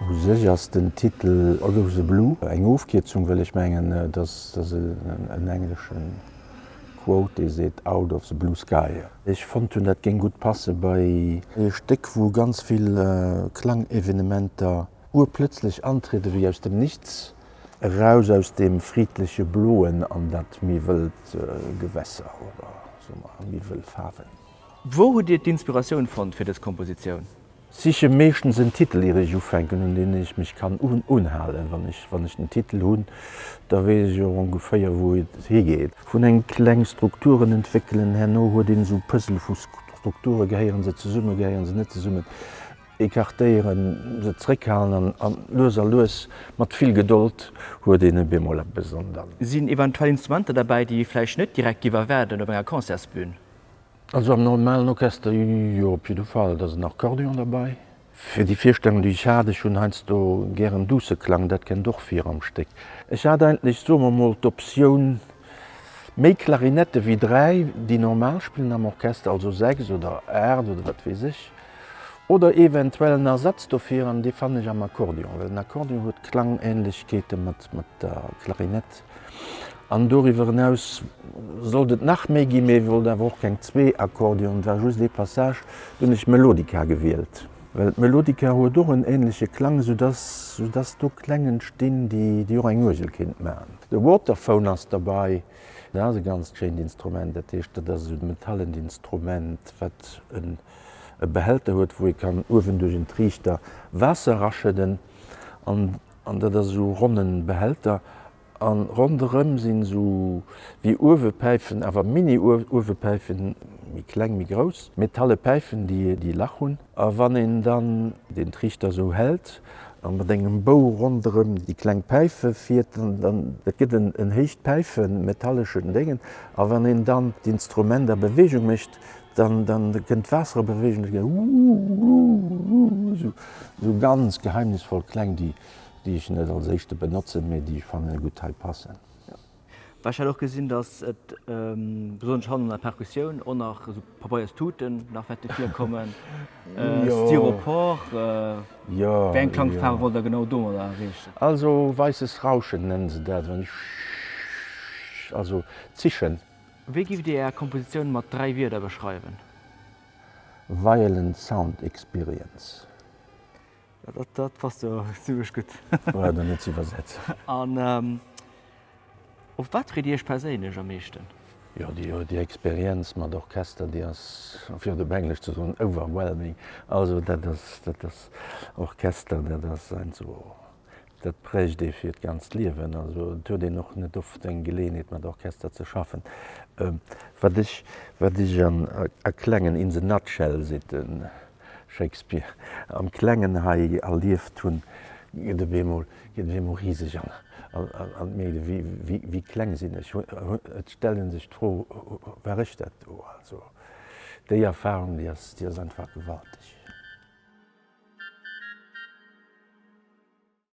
U sech ass den Titel Out of the Blue eng Ofkierzung, well ech mengen, et ass en englesche Quote, dee seet Out of the blue sky. Ech fonnt hunn, dat géing gutt passe bei e Stéck, wou ganz vill Klangevenementer urplötzlech antrieden, wéi aus dem Nichts, eraus aus deem friedleche Bloen an dat méi wëllt Gewässer oder soe mer méi wëll Faarwen. Wou hutt Dir d'Inspiratioun fonnt fir dës Kompositioun? Siche meeschtens en Titel ier ech ufänken, un deen ech mech kann unhalen. Wann ech wann ech den Titel hunn, da weess ech och ongeféier wou et higeet. Vun eng kleng Strukturen entwéckelen, herno huet een esou Puzzle vu Strukture, gehéieren se zesummen, gehéieren se net zesummen, écartéieren, se zréckhalen an an lues a lues mat vill Gedold huet een op eemol eppes an dann. Sinn eventuell Instrumenter derbäi, déi ee vläicht net direkt giff erwaarden op enger Concertsbün? Also am normalen Orchester, jo op jidde Fall, et ass en Akkordeon derbei. Fir déi Virstellung déi ech hat, ech hunn heiansdo gären duusse Klang, dat kennt och vir am Stéck. Ech hat eigentlech, soe mer mol, d'Optioun méi Klarinette wéi 3, déi normal spillen am Orchester, also 6 oder 8 oder wat weess ech, oder eventuell en Ersatz dofir an dee fannen ech am Akkordeon, well den Akkordeon huet Klangähnlechkeete mat der Klarinett. An doriwwer eraus sollt et nach méi ginn, mee wollt awer och keng zwee Akkordeon, et war just ee Passage. Du hunn ech d'Melodica gewielt, well d'Melodica huet och en änleche Klang, soudass soudass do Kläng entstinn, déi déi och eng Uergel kéint maachen. De Waterphone ass derbei, dat ass e ganzt schéint Instrument, dat heescht, dat ass esou e metallent Instrument, wat en e Behälter huet, wou ee kann uewen duerch en Triichter Waasser eraschëdden an an dat ass esou e ronnen Behälter An ronderëm sinn esou wéi Uewepäifen, awer Mini-Uewepäifen, méi kleng, méi grouss, metalle Päifen, déi e Lach hunn. A wann een dann den Triichter esou hält a mat engem Bou ronderëm déi kleng Päife fiert, dann, dat gëtt en héicht Päifen, metalleschen Déngen, a wann een dann d'Instrument a Beweegung mécht, dann, dann kënnt d'Waasser a Beweegung, dat geet wuuuuuuuh, esou ganz geheimnisvoll Kläng, déi Déi ech net als éischte benotzen, mee déi ech fannen gutt hei passen. Well ech hat och gesinn, dass et besonnesch hannen an der Perkussioun och nach esou Pabeierstuten nach wäerte virkommen, Styropor. Wéi eng Klangfaarwe wollt Der genau domadder erreechen? Also weisses Rauschen nennen se dat, wann ech also zischen. Wéi giff Dir Är Kompositioun mat 3 Wierder beschreiwen? Violent Sound Experience. Dat passt jo zimlech gutt. Brauch der net ze iwwersetzen. An op wat freet Dir Iech perséinlech am meeschten? Jo, déi Experienz mat Orchester, déi ass, fir et op Englesch ze soen, overwhelming. Also dat ass, dat ass Orchester, dat ass einfach, dat prägt ee fir d'ganzt Liewen. Also et huet een och net oft eng Geleeënheet mat Orchester ze schaffen. Wat ech, wat ech an a klengen, in the nutshell seet de Shakespeare am Klengen hei erlieft hunn, gëtt op eemol, gëtt op eemol riseg an an d'Meede, wéi, wéi, wéi kleng sinn ech? Et stellt ee sech d'Fro, War ech dat do? Also déi Erfahrung, déi ass, déi ass einfach gewalteg.